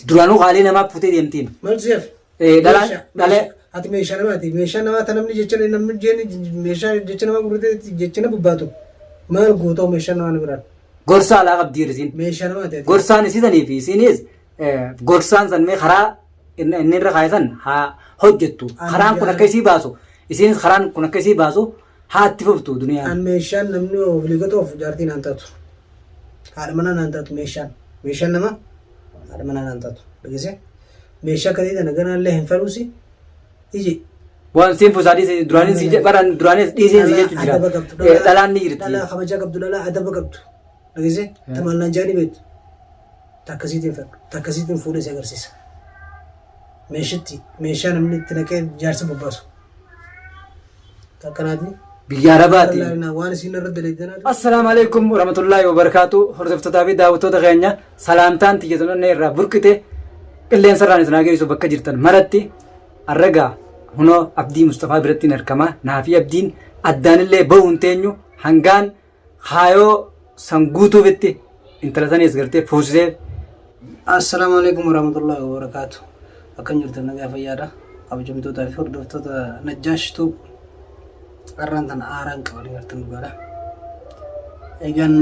Duraanuu qaalii namaa fuutee deemtiin. Maaltu si hafe? Dhalaan dhalee. Ati meeshaa namaati. Meeshaa namaa ta namni jecha namni jeen meeshaa jecha nama gurgurtee jecha na bubbaatu. Maal gootoo meeshaa namaa na biraan. Gorsa alaa qabdi isiin. Meeshaa namaati ati. Gorsaan isii fi isiinis gorsaan san mee karaa inni irra kaa'e san haa hojjettu. Karaan kun akka isii baasu isiinis karaan kun akka isii baasu haa itti fuftu duniyaan. An meeshaan namni obligatoof jaartii naan taatu. Haadha manaa naan taatu meeshaan. Meeshaan namaa haadha manaa naan taatu. Dhageessee? Meeshaa akkasii tana ganaallee hin fedhuusi. Iji. Waan siin fuusaa dhiise duraanis si baran duraanis dhiiseen si jechu jira. Adaba qabdu. Dhalaan ni jirti. Dhalaa kabajaa qabdu. Dhalaa adaba qabdu. Dhageessee? Tamaan naan jaanii beektu. Takkasiitiin fedhu. Takkasiitiin fuudhee si agarsiisa. Meeshitti meeshaa namni itti naqee jaarsa bobbaasu. Takkanaati. Biyya Arabaati. Waan isin irra daleeddanaatu. Assalaamu alaikum warahmatullaahi wabarakaatu. Hordoftootaa fi daawwattoota keenya salaamtaan tiyya tan onnee irraa burqite qilleensa irraan isin haa geessu bakka jirtan maratti arragaa hunoo Abdii Mustafaa biratti hin argama. Naafi Abdiin addaanillee bahu hin teenyu hangaan kaayoo san guutuufitti intala saniis gartee fuusisee. Assalaamu alaikum warahmatullaahi wabarakaatu. Akkam jirtan nagaa fayyaadha. Kabajamtootaa fi hordoftoota Najjaash Tube. Har'aan tana aaraan qabanii gartan dhugaadha. Egaan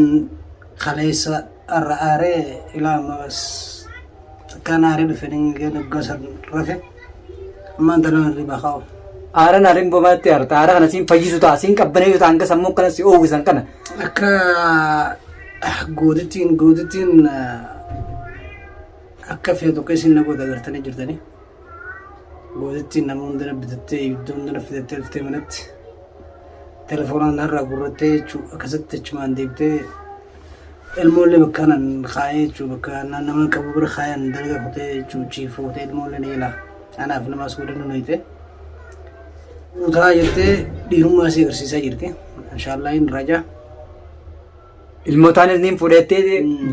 kaleessa har'a aaree ilaa amma bas akkaan aaree dhufe egaan waggaa san rafe ammaan tana hirribaa kaa'u. Aaraan aariin bomaatti aarta. Aara kana siin fayyisu ta'a. Siin qabbaneessu ta'a. Hanga sammuu kana si oowwisan kana. Akka gootittiin gootittiin akka feetu akka isin na goote agartanii jirtanii. Gootittiin nama hundana bitattee ibidda hundana fidattee dhuftee manatti telefoonaan narraa gurrattee jechuu akkasitti achumaan deebitee ilmoollee bakka kanan kaayee jechuu bakka nama qabu bira kaayan dalaga kutee jechuu chiifuu kutee ilmoollee ni ilaa anaaf namaas godhannu nayite guutaa jettee dhiirummaa isii agarsiisaa jirti inshaallah hin rajaa. Ilmootaanis niin fuudhettee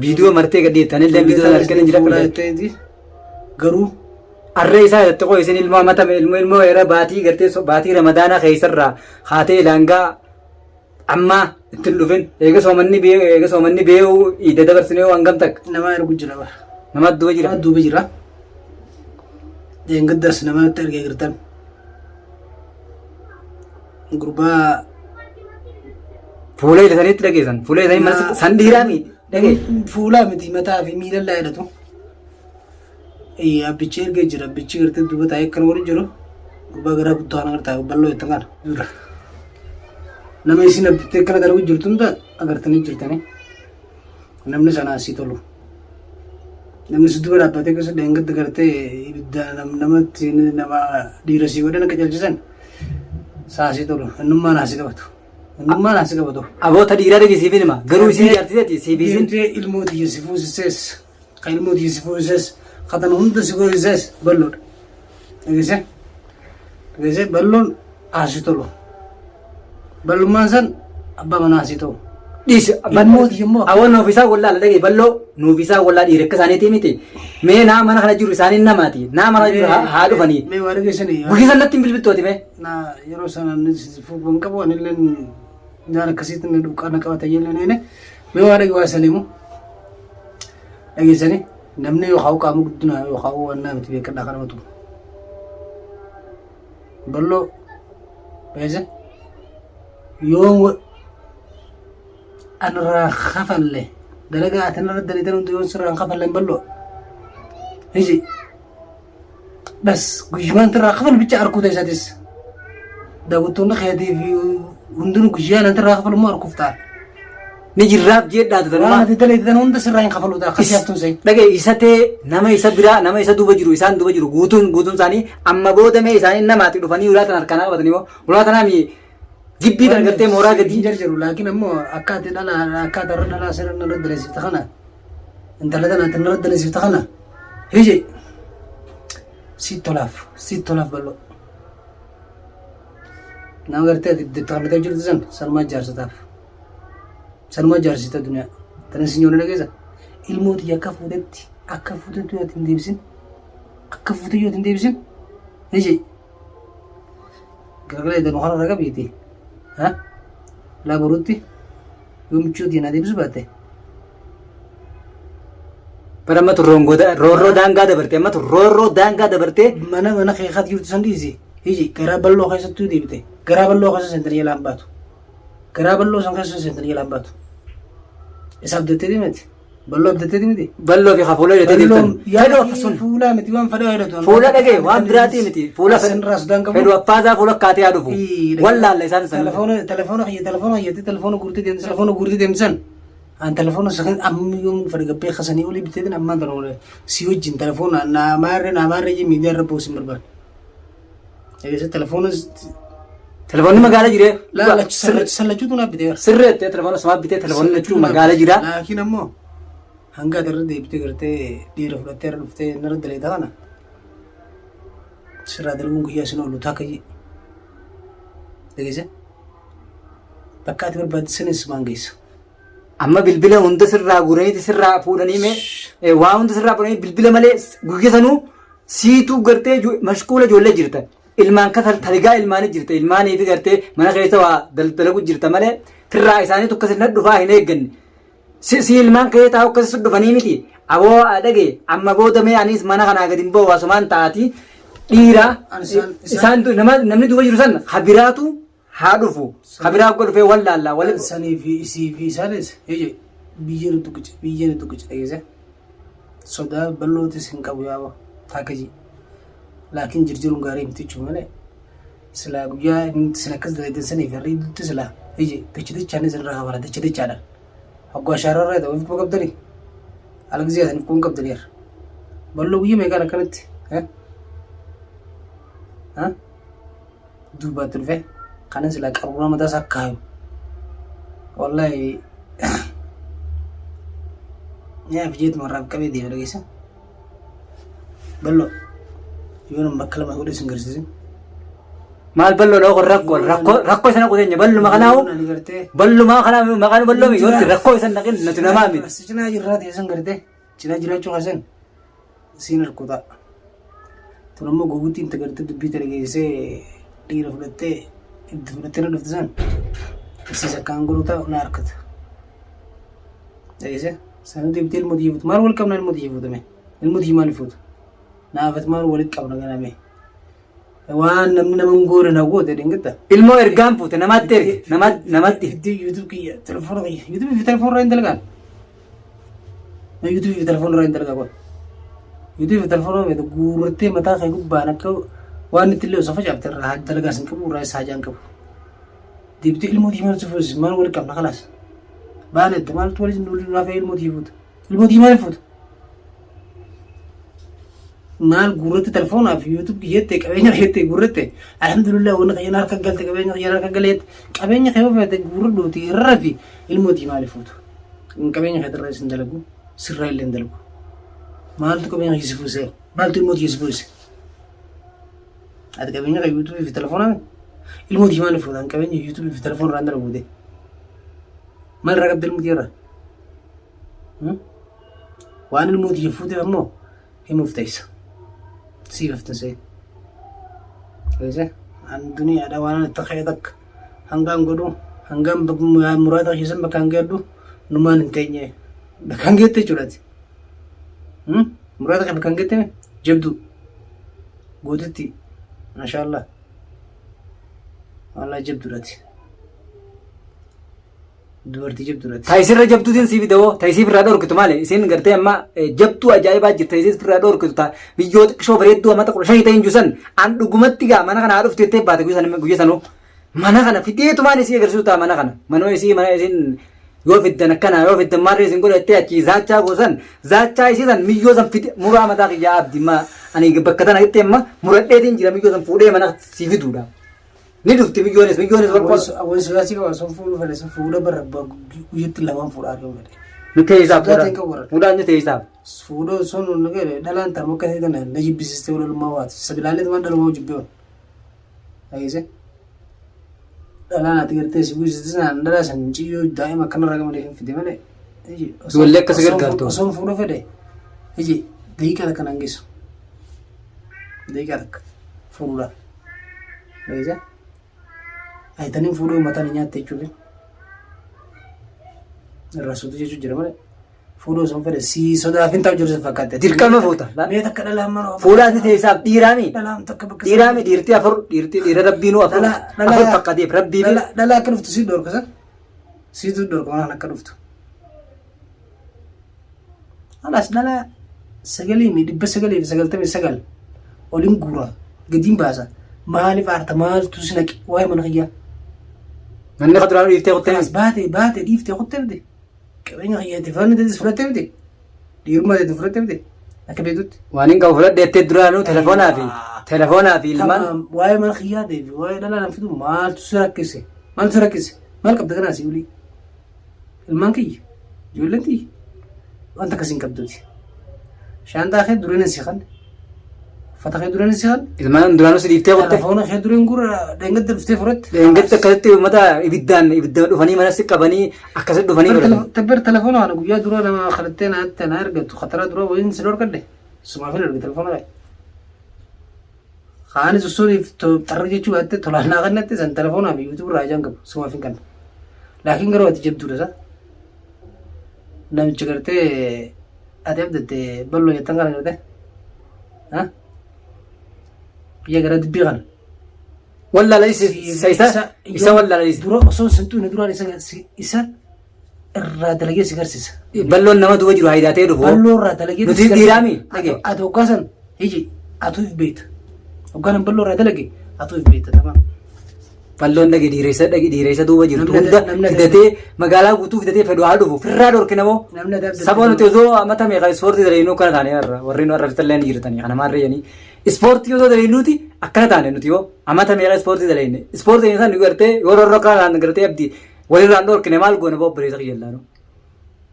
viidiyoo martee gadi tanillee viidiyoo sana arganii jira. Fuudhaa jetteeti garuu Arree isaa irratti qoo isin ilmoo matame ilmoo ilmoo era baatii gartee baatii ramadaanaa keessarraa haatee ilaangaa ammaa itti hin dhufin eega soomanni bee eega soomanni bee'uu iida dabarsinee waan hangam takka nama ergu jira bara. nama duuba jira. Nama duuba jira. Deengaddas namatti argee jirtan. Gurbaa Fuula isaniitti dhageessan fuula isanii mana san dhiiraa miti dhagee. Fuulaa miti mataa fi miilallaa hidhatu. Abbichi ergee jira. Abbichi gartee duuba taa'ee akkana godhu jiru. Gurbaa garaa guddaa kana agartaa bal'oo jettan kana. Dura. Nama isin abdittee akkana dalagu jirtu hunda agartanii jirtanii. Namni sana asii tolu. Namni si duuba dhaabbatee keessa dheengadda gartee ibidda namatti nama dhiira sii godhan akka calchisan saasii tolu. Innummaan asii qabatu. Innummaan asii qabatu. Aboota dhiiraa dhagee siif hima garuu isin jaartiseeti siif isin. Deemtee ilmoo tiyya si fuusisees. Ka ilmoo tiyya si fuusisees. Ka tana hunda si goosisees balloodha. Dhageessee? Dhageessee balloon asii tolu. Ballummaan san abbaa manaa asii ta'u. Dhiisi Ilmoo tiyya immoo Awwa nuuf isaa wallaala dhagee balloo nuuf isaa wallaa dhiira akka isaaniitii miti. Mee naa mana kana jiru isaaniin namaati. Naa mana jiru haa dhufanii. Mee waa dhageessanii. Guyyaa san natti hin bilbiltooti mee. Na yeroo sana fuudhu hin qabu anillee naan akkasitti na dhuqqaa na qabata jennee neene mee waa dhage waa saniimu dhageessanii namni yookaan qaama guddinaa yookaan waan naa miti beekadhaa kana matu. Balloo beese yoo anarraa kafalle dalagaa ati narra dalagan hundi yoo sirraa hin kafalle hin balloo. Hiji bas guyyumaan sirraa kafalu bicha arkuu ta'e daawwattoonni keetii fi hundinuu guyyaan an sirraa kafalu immoo arkuuf ta'a. Ni jirraaf jeedhaatu Waan tanuma. ati dalagdan hunda sirraa hin kafalu ta'a akkasii haftuun sa'i. Dhagee isa ta'e nama isa biraa nama isa duuba jiru isaan duuba jiru guutuun guutuun isaanii amma booda mee isaanii namaatti dhufanii ulaa tan harkaan qabatanii moo ulaa tanaa mi gibbii tan gartee mooraa Hin gadii. jarjaru laakiin ammoo akka ati dhala akka ati irra dhalaa sirra narra dalasiifta kana intala tana ati narra dalasiifta kana hiji si tolaaf si tolaaf bal'oo. Nama gartee ati itti kallatee jirtu san sanumaa jaarsataaf. Sanumaa jaarsita duniyaa. Tana si nyoona dhageessa. Ilmoo tiyya akka fuutetti akka fuutetti yoo ati hin deebisin akka fuute yoo ati hin deebisin hiji Galgala edan kana raga biiti. Ha? Laa borutti yoo michuu diinaa deebisu baatte. Bara amma roorroo daangaa dabartee amma roorroo daangaa dabartee. Mana kee kaat jirtu san dhiisi. Iji garaa bal'oo keessattuu deebite. Garaa bal'oo keessa seentanii jalaan baatu. Garaa bal'oo san keessa seentanii jalaan baatu. Isa abdattee deemti. Bal'oo abdattee deemti. Bal'oo fi hafuula hidhatee deemtan. Fedhu Yaa sun. Fuulaa miti waan fedha hidhatu. Fuula dhagee waan biraatii miti. Fuula Sanirraa sodaan qabu. Fedhu affaasaa fuula akkaatee haa dhufu. Wallaalla isaan san. Telefoona telefoona kiyya telefoona kiyyatti telefoona guurtee deemsan telefoona guurtee deemsan. An telefoona sakan amma yoom fedha gabbee kasanii olii biteetin ammaan tana si wajjin telefoona naamaarree naamaarree jee miidiyaa irra buusin barbaada. Eessa telefoona Telefoonni magaalaa jiree. Sallachuutu naaf bitee bara. Sirreettee telefoona samaa bitee telefoonni lachuu magaalaa jira. Laakiin ammoo hanga ati irra deebitee gartee dhiira fudhattee irra dhuftee narra daleeta kana sirraa dalaguun guyyaa isin oolu takka jee. Dhageesse? Bakka ati barbaadde sanis maan geessa. Amma bilbila hunda sirraa guuraniiti sirraa fuudhanii mee waa hunda sirraa fuudhanii bilbila malee guyya sanuu siituu gartee mashquula ijoollee jirta. Ilmaan ka taligaa ilmaanii jirta. Ilmaanii fi gartee mana keessa waa dalagu jirta malee firraa isaanii tokko sin dhufaa hin eegganne. Si ilmaan kee taa'u akkasi sun dhufanii miti. Aboo dhage amma booda mee anis mana kanaa gadi hin ba'u asumaan taa'ati dhiira isaan namni duuba jiru san habiraatu haa dhufu. Habiraa akka dhufee wallaallaa wali. Sanii fi isii fi isaanis biyya nu tuqice biyya nu tuqice dhageesse. Sodaa bal'ootis hin qabu yaaba taakajii. Laakiin jirjiruun gaarii miti jechuun malee silaa guyyaa isin akkas dalagdan saniif har'a idduutti silaa iji dacha dachaanis irraa kabala dacha dachaadhaan. Hoggoo ashaarraa irraa ta'u quba qabdanii haala gizee isiniif quba qabdanii har'a. Bal'oo guyyaa meeqaan akkanatti duubaatti dhufe kanan silaa qaruuraa mataa isaa kaayu. Wallaahi nyaaf jeetuma irraa qabee deema dhageessa. Bal'oo yoo nama bakka lama godhee sin garsiisin. Maal bal'oo dhoo rakkoo rakkoo rakkoo isa naqu teenya bal'uma kanaahu Ani gartee. bal'umaa kanaa maqaan bal'oo miti wanti rakkoo isa naqin nuti namaa miti. As cinaa jirraa teessan gartee cinaa jiraachuu keessan siin harkutaa. Tun ammoo gowwittiin ta gartee dubbii tana geessee dhiira fudhattee itti fudhattee na dhufte san isiis akkaan godhu taa'u na harkata. Dhageesse? Sana deebitee ilmoo tiyya fuutu. Maal wal qabna ilmoo tiyya fuutame? Ilmoo tiyya maaliif fuutu? Naafat maal walitti qabna ganame? Waan namni nama hin goone na goote dhingidda. Ilmoo ergaan fuute namatti erge namatti. Fiddee YouTube kiyya telefoona kiyya YouTube fi telefoona irraa hin dalagaan. YouTube fi telefoona irraa hin dalagaa kun. YouTube fi telefoona irraa guurrattee mataa kee gubbaan akka waan itti illee osoo facaafte irraa dalagaas hin qabu irraa isaa hajaan qabu. Deebitee ilmoo tiyya maal fuusis maal walitti qabna kalaas. Baala itti maaltu walitti nu lafee ilmoo tiyya fuuta. Ilmoo tiyya maal fuuta? Maal guurratti telefoonaa fi YouTube kiyyatte qabeenya kiyyatte guurratte alhamdulillah wanni kiyyaan harka galte qabeenya kiyyaan harka galeette qabeenya kee feete guurradhuuti irra fi ilmoo tiyya maaliif fuutu? Qabeenya kee irra isin dalagu sirraa illee hin dalagu. Maaltu qabeenya kiyya si fuusee? Maaltu ilmoo tiyya si fuuse? Ati qabeenya kee YouTube fi telefoonaa ilmoo tiyya maaliif fuuta? Qabeenya YouTube fi telefoon irraa hin dalagu Maal irraa qabda ilmoo tiyya irraa? Waan ilmoo tiyya fuuteef ammoo himuuf teessa. Siif haftin see. Keessa an duniyaadha waan itti ka'e takka hangaan godhu hangaan muraada keessan bakka hanga jedhu numaan hin teenye bakka hanga jette jechuudhaati. Muraada kee bakka hanga jette jabduu gootitti maashaallah wallah jabduudhaati. Dubartii jabduudhaati. Ta isirra jabduutiin sii fida hoo ta isii firraa dhorkitu maali isiin gartee amma jabduu ajaa'ibaa jirta ta isii firraa dhorkitu ta biyyoo xiqqishoo bareedduu amata 15 ta'in jiru san an dhugumatti gaa mana kana haa dhuftu jettee baate guyya san guyya sanuu mana kana fideetumaan isii agarsiisu ta'a mana kana manuma isii mana isiin yoo fiddan akkana yoo fiddan maarree isin godha jettee achii zaachaa goosan zaachaa isii san miyyoo san fide muraa mataa kiyyaa abdi ma ani bakka tana jettee amma muradheetiin jira miyyoo san fuudhee mana sii fiduudha. Ni dhufti miyyoonis miyyoonis wal qola. Awwan silaasii qaba sun fuudhuu fedhe sun fuudha bara guyyatti lamaan fuudhaa argamu fedhe. Nu teessaaf Sodaa ta'e qabu warra. fuudhaan nu teessaaf. Fuudhoo sun nu gale dhalaan tarma akka ta'e tana na jibbisiistee walummaa waati. Sabilaalee tumaan dhalumaa jibbee waan. Dhageesse? Dhalaan ati gartee si buusiste sanaan dhalaa san muciyyoo daa'ima akkanarraa gammadee hin fide malee. Ijoollee akka si gargaartu. Osoon fuudhuu fedhe. Iji daqiiqaa takka nan geessu. Daqiiqaa takka fuudhuudhaaf. Dhageesse? Ayitaniin fuudhuu mataan hin nyaatte jechuufi. Irraa suutu jechuu jira malee. Fuudhuu osoo hin fedhe si sodaaf hin ta'u jiru si fakkaate. Dirqama fuuta. Mee takka dhalaan mana Fuula ati teessaaf dhiiraami. Dhalaan takka bakka Dhiiraami dhiirti afur dhiirti dhiira rabbiinuu afur afur fakkateef rabbii fi Dhalaa akka dhuftu si dhorka san. Siitu dhorka mana akka dhuftu. Alaas dhalaa sagalii mi 999 olin guura gadiin baasa. Maaliif aarta maaltu si naqe waa'ee mana kiyyaa. Manni ka duraanuu dhiiftee kuttee Alaas baate baate dhiiftee kuttee miti. Qabeenya kiyyaatti faana teetis fudhattee miti. Dhiirummaa teetis fudhattee miti. Akka beektutti. Waan hin qabu fudhadhe jettee duraanuu telefoonaa fi ilmaan. Tamaam waa'ee mana kiyyaa ta'e fi waa'ee dhalaa nan fidu maaltu si rakkise? Maaltu si rakkise? Maal qabda kanaa si olii? Ilmaan kiyya, ijoolleen tiyya wanta akkasii hin qabduuti. Shaanxaa kee dureen si kanne, uffata kee dureen si kanne, Ilmaan duraanuu si dhiiftee kutte. telefoona kee dureen gurra dheengadda dhuftee fudhatte. Dheengadda akkasitti uummata ibiddaan ibidda dhufanii mana si qabanii akkasitti dhufanii fudhatan. Tabbar telefoona kana guyyaa dura nama kadhattee naatti na argattu kataraa dura wayiin si dhorkadhe sumaaf hin arge telefoona kee. Kaanis osoo xarra jechuu baatte tolaan naa kennatte san telefoonaa fi yuutuub irraa ijaan qabu sumaaf hin kenna. Laakiin garuu ati jabduudha sa. Namicha gartee ati abdatte balloo jettan kana gartee. Ha? Biyya gara dubbii kana. Wallaala isa isa isa wallaala isa. Dura osoo sin xuqne duraan isa isa irraa dalagee si garsiisa. Balloon nama duuba jiru haayidaa ta'ee dhufu. Balloo irraa dalagee Nuti dhiiraami? Dhage. Ati hoggaa san iji atuu if beekta. Hoggaan an balloo irraa dalage atuu if beekta tamaam. Balloon dhage dhiireessa dhage dhiireessa duuba jirtu Namni hunda fidatee magaalaa guutuu fidatee fedhu haa dhufu firraa dhorkina moo. Namni adda adda Saba nuti osoo amata meeqa ispoortii dalaginuu akkana taane har'a warri nu arrabsitan ni jirtanii kana maarree jedhanii ispoortii osoo dalaginuuti akkana taane nuti yoo amata meeqa ispoortii dalaginne ispoortii isaan nu gartee yoo rorroo akkana taane gartee abdii walirraan dhorkine maal goone boo obboleessa kiyya laanu.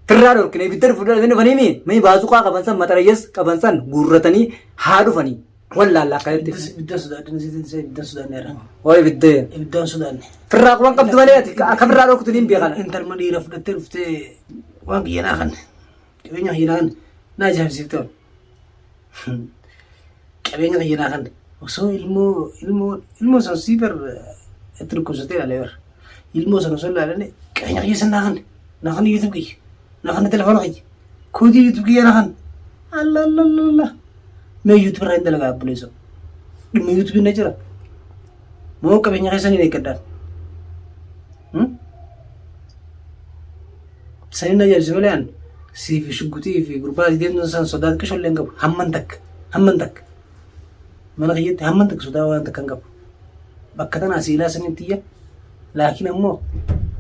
Firraa dhorkine ibidda dhufu dhufanii mi mi baazuqaa qaban san maxarayyas qaban san guurratanii haa dhufanii wallaalla akkanatti. Ibidda sodaadhin sitiin see ibidda sodaanneera. Hoo ibidda. Ibiddaan sodaanne. Firraa quban qabdu malee ati akka firraa dhorkutu niin beekana. Intalma dhiira fudhattee dhuftee waan kiyya naa kanne. Qabeenya kiyya naa kanne. Na ajaa'ibsiifte waan. Qabeenya kiyya naa kanne. Osoo ilmoo ilmoo ilmoo san sii bar itti dhukkubsatee ilaalee bar. Ilmoo san osoo ilaalanii qabeenya kiyya san naa kanne. Naa kanne YouTube kiyya. Naa kanne telefoona kiyya. Koodii YouTube kiyya naa kanne. Allah Allah Allah Allah. Mee YouTube irraa hin dalagaa obboleessoo. Dhimma YouTube na jira. Moo qabeenya keessan hin eeggadhaan. Sanii na ajaa'ibsi malee an sii fi shugguxii fi gurbaa asii deemtu san sodaa xiqqisho illee hin qabu. Hamman takka. Hamman takka. Mana kiyyatti hamman takka sodaa waan takka hin qabu. Bakka tana asii ilaa saniin tiyya. Laakiin ammoo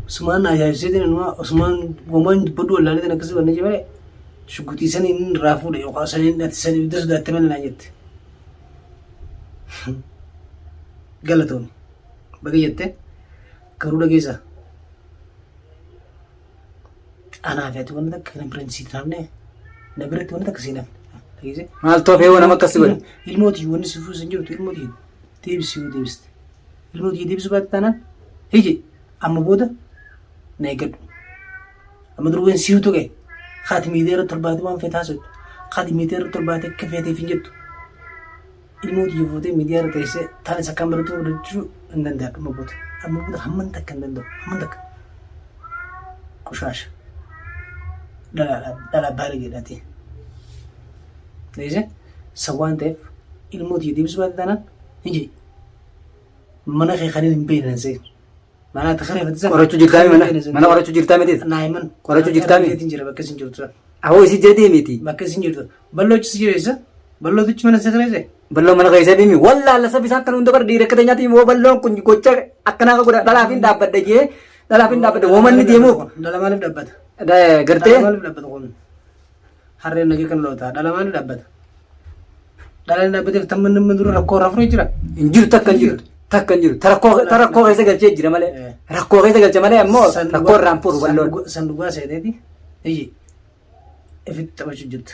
osumaan na ajaa'ibseetiin anumaa osumaan womaan dubbadhu wallaaleetiin akkasii wanni jee malee shugguxii saniin irraa fuudhe yookaan saniin ati sanii ibidda sodaatte malee naan jette. Galatoomi. Baga jette garuu dhageessa. Anaa fi ati wanni takka na biratti siif hafne na biratti wanni takka siin hafne. Dhageesse? Maaltu hafee nama akkas si godhe? Ilmoo tiyyu wanni si fuusan jirtu ilmoo tiyyu deebisi yoo deebiste. Ilmoo tiyya deebisuu baatte taanaan hiji amma booda na eeggadhu. Amma dureen siif tuqe haati miidiyaa irratti ol baatee waan feete haasoftu. Haati miidiyaa irratti ol baatee akka feeteef hin jettu. Ilmoo tiyya fuutee miidiyaa irra teessee taanis akkaan baratu fudhachuu hin danda'u amma booda. Amma booda hamman takka hin danda'u. Hamman takka. Qushaasha. Dhala dhala baala jedhaati. Dhageessee san waan ta'eef ilmoo tiyya deebisuu baatte taanaan hin jedhi. Mana kee kan hin beekne hin seenu. Mana ati kireeffate san. Qorachuu jirtaa mana mana qorachuu jirtaa miti. Naa himan. Qorachuu jirtaa miti. Argeetiin jira bakka isin jirtu san. Ahoo isii jira deemiti. Bakka isin jirtu. Balloochi si jireessa. Ballootichi mana si kireesse. Balloon mana keessa deemi. Wallaalla sabi isaan kan hunda bara dhiira akka teenyaatti immoo balloon kun gocha akkanaa kan godha dhalaaf hin dhaabbadha jee dhalaaf hin dhaabbadha woomanni deemuuf Dhala maaliif dhaabbata? gartee Dhala maaliif dhaabbata kun? Harreen nagee kan loota. Dhala maaliif dhaabbata? Dhala hin dhaabbateef tamma namni dura rakkoo irraa furee jira. Hin jiru, takka hin jiru, takka hin jiru. Ta rakkoo keessa galchee jira malee rakkoo keessa galche malee ammoo rakkoo irraan furu balloon. Sanduuqaa seeneeti. Iyyi. Ifitti taphachuu jirta.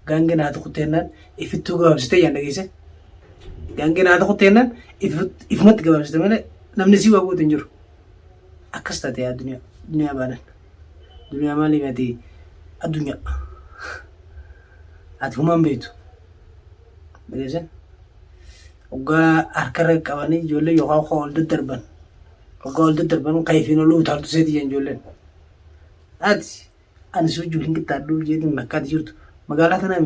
Gaangeen haati kuteennaan ifittuu gabaabsitee yaan dhageesse. Gaangeen haati kuteennaan ifumatti gabaabsite malee namni sii waa goote hin jiru. Akkas taate yaa duniyaa. Duniyaa baanan. Duniyaa maaliif ati addunyaa. Ati humaan beektu. Dhageesse. Hoggaa harkarra qabanii ijoollee yookaan hoggaa ol daddarban. Hoggaa ol daddarban kayfiin ol utaaltu seeti jedhan ijoolleen. Ati. Ani si wajjin hin qixxaadhu jeetiin bakka ati jirtu magaalaa tana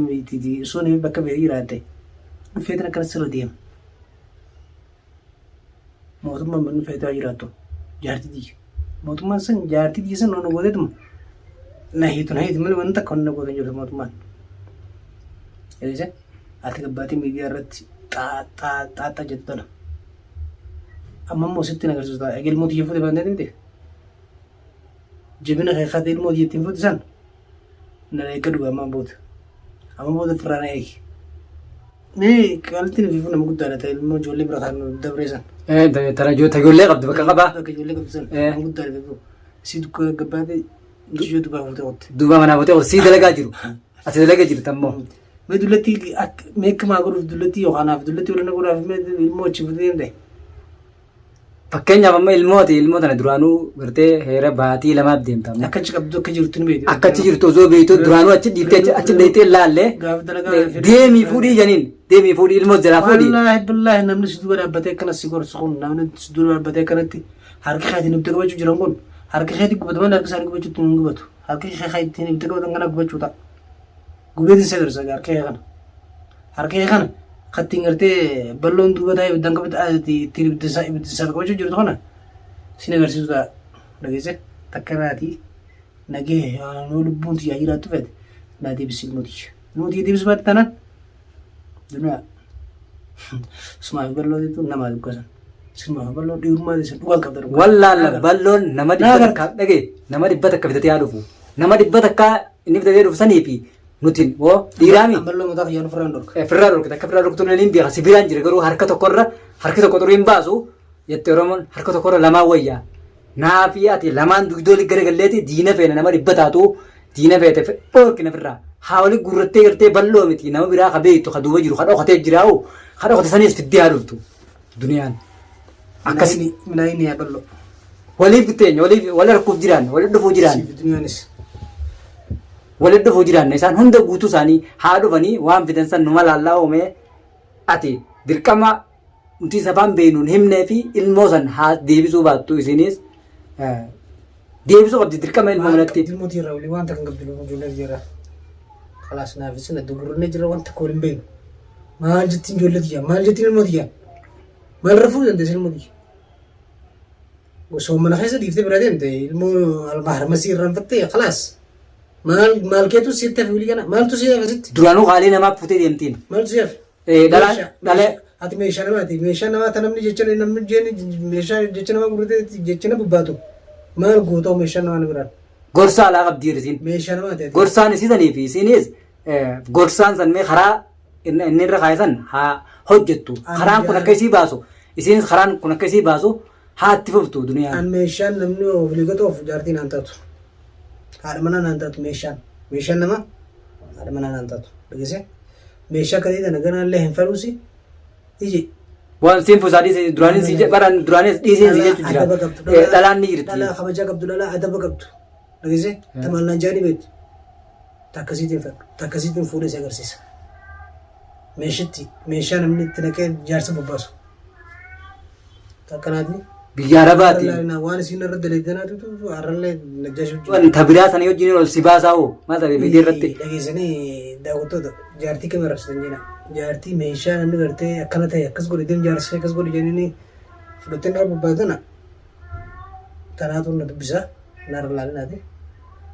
osoo inni bakka fe'ee jiraatte dhufeetiin akkana sirra deema. Mootummaan manni feetee jiraattu jaartii tiyya. Mootummaan san jaartii tiyya san na gooteetuma na hiitu na hiitu malee wanni takka wanni na goote hin jirtu mootummaan. Eessa ati gabbaatii miidiyaa irratti xaaxaa jettu tana. Amma immoo sitti na agarsiisu ta'a. Egaa ilmoo tiyya fuute baantee miti. Jabina kee kate ilmoo tiyya ittiin fuute san na eeggadhu ammaan booda. Amma booda firraa na eegi. Mee qaltiin fi nama guddaadha ta'e ilmoo ijoollee bira kan dabree san. Tana ijoollee qabdu bakka qabaa. Bakka ijoollee qabdu san nama guddaadha beeku. Si dukkaana gabbaatee mucayyoo dubaa fuutee qotte. Duuba manaa fuutee sii dalagaa jiru. Ati dalagaa jirta ammoo. Mee dullattii mee akka maa godhuuf dullattii yookaan naaf dullattii waliin godhaaf mee ilmoo achi fuutee deemte. Fakkeenyaaf amma ilmooti ilmoo tana duraanuu gartee heera baatii lamaaf deemta amma. Akka achi qabdu akka jirtu ni beekti. Akka achi jirtu osoo beektu duraanuu achi dhiiftee achi dheeytee laallee Gaafa dalagaa deemii fuudhii janiin deemii fuudhii ilmoo jalaa fuudhii. Wallaahi billaahi namni si duuba dhaabbatee akkana si gorsu kun namni si duuba dhaabbatee akkanatti harka keetiin ibidda qabachuu jiran kun harka keetiin gubatu malee harka isaanii gubachuutti hin gubatu. Harka kee ittiin ibidda qabatan kana gubachuu ta'a. Gubeetiin si agarsiisa harka kee kana. Harka kee kana kattiin gartee balloon duuba taa'ee ibiddaan qabatu ittiin ibidda isaa qabachuu jirtu kana sin agarsiisu ta'a. Dhageesse takka irraatii nagee yoo lubbuun tiyyaa jiraattu fedhe naa deebisi ilmoo tiyya. Ilmoo tiyya deebisuu baatte taanaan duniyaa sumaaf balloo jechuun namaa dukkasan. Sumaaf balloo dhiirummaa teessan dhugaan qabda dhugaa. Wallaalla balloon nama dhibba takka dhagee nama dhibba takka bitatee haa dhufu. Nama dhibba takka inni bitatee dhufu sanii fi nuti hoo dhiiraami. Balloon mataa kiyyaan ofirraa hin dhorka. Firraa dhorkita akka firraa dhorkitu illee beeka si biraan jira garuu harka tokkorra harki tokko xurii hin baasu jette Oromoon harka tokkorra lamaan wayyaa. Naa fi ati lamaan dugdoo gara galleeti diina feena nama dhibba taatu diina feete dhorkina firraa. Haa wali gurrattee gartee bal'oo miti nama biraa ka beektu ka duuba jiru ka dhokatee jiraa'u ka dhokate saniis fiddee haa dhuftu duniyaan. Akkasi Minaayini yaa balloo. Waliif teenya waliif wal harkuuf jiraan wal dhufuu jiraan. Siif duniyaanis. Wal dhufuu jiraan isaan hunda guutuu isaanii haa dhufanii waan fidan san numa laallaa oomee ati dirqama nuti sabaan beeknuun himnee fi ilmoo san haa deebisuu baattu isinis deebisuu qabdi dirqama ilmoo manatti. Ilmoo tiirraa olii wanta kan qabdu ijoollee tiirraa. Kalaas naaf isin adda gurrannee jira wanta koo hin beeknu. Maal jettiin ijoollee tiyyaa maal jettiin ilmoo tiyyaa maal rafuu dandeessa ilmoo tiyya. Osoo mana keessa dhiiftee bira deemte ilmoo harmasii irraanfattee kalaas. Maal maal keetu sitti hafe wili kana maaltu si hafe sitti Duraanuu qaalii namaaf futee deemtiin. maaltu si hafe. Dhalaan dhalee Ati meeshaa namaati. Meeshaa namaa ta namni jecha namni jeen meeshaa jecha nama gurgurtee jecha na bubbaatu. Maal gootoo meeshaa namaa na biraan. Gorsaa alaa qabdi isiin. Meeshaa namaati ati. Gorsaan isiisanii fi isiinis gorsaan san mee karaa inni irra kaa'e san haa hojjettu. Karaan kun akka isii baasu isiinis karaan kun akka isii baasu haa itti fuftu duniyaan. An meeshaan namni obligatoo of jaartii naan taatu. Haadha manaa naan taatu meeshaan. Meeshaan namaa haadha manaa naan taatu. Dhageessee? Meeshaa akkasii tana ganaallee hin fedhuusi. Iji. Waan siin fuusaa dhiisee duraanis si baran duraanis dhiisee si jechu jira. Adaba qabdu. Dhalaan ni jirti. Dhalaa kabajaa qabdu dhalaa adaba qabdu. Dhageessee? Tamaallaan jaanii beektu. Takkasiitiin fedhu. Takkasiitiin fuudhee si agarsiisa. Meeshitti meeshaa namni itti naqee jaarsa bobbaasu. Takkanaati. Biyya Arabaati. Waan isin irra dalaydanaatu har'allee najjaashuu jiru. Wanta biraa sana wajjin ol si baasaa hoo maal ta'e miidiyaa irratti. Dhageessanii daawwattoota jaartii kam arrabsitan jenna. Jaartii meeshaa namni gartee akkana ta'e akkas godhe deem jaarsa akkas godhe jedhanii fudhattee irra bobbaatana. Tanaatu na dubbisa. Narra laalinaati.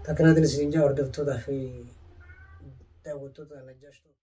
Takkanaatiin isin jaa hordoftootaa fi daawwattoota najjaashtuu.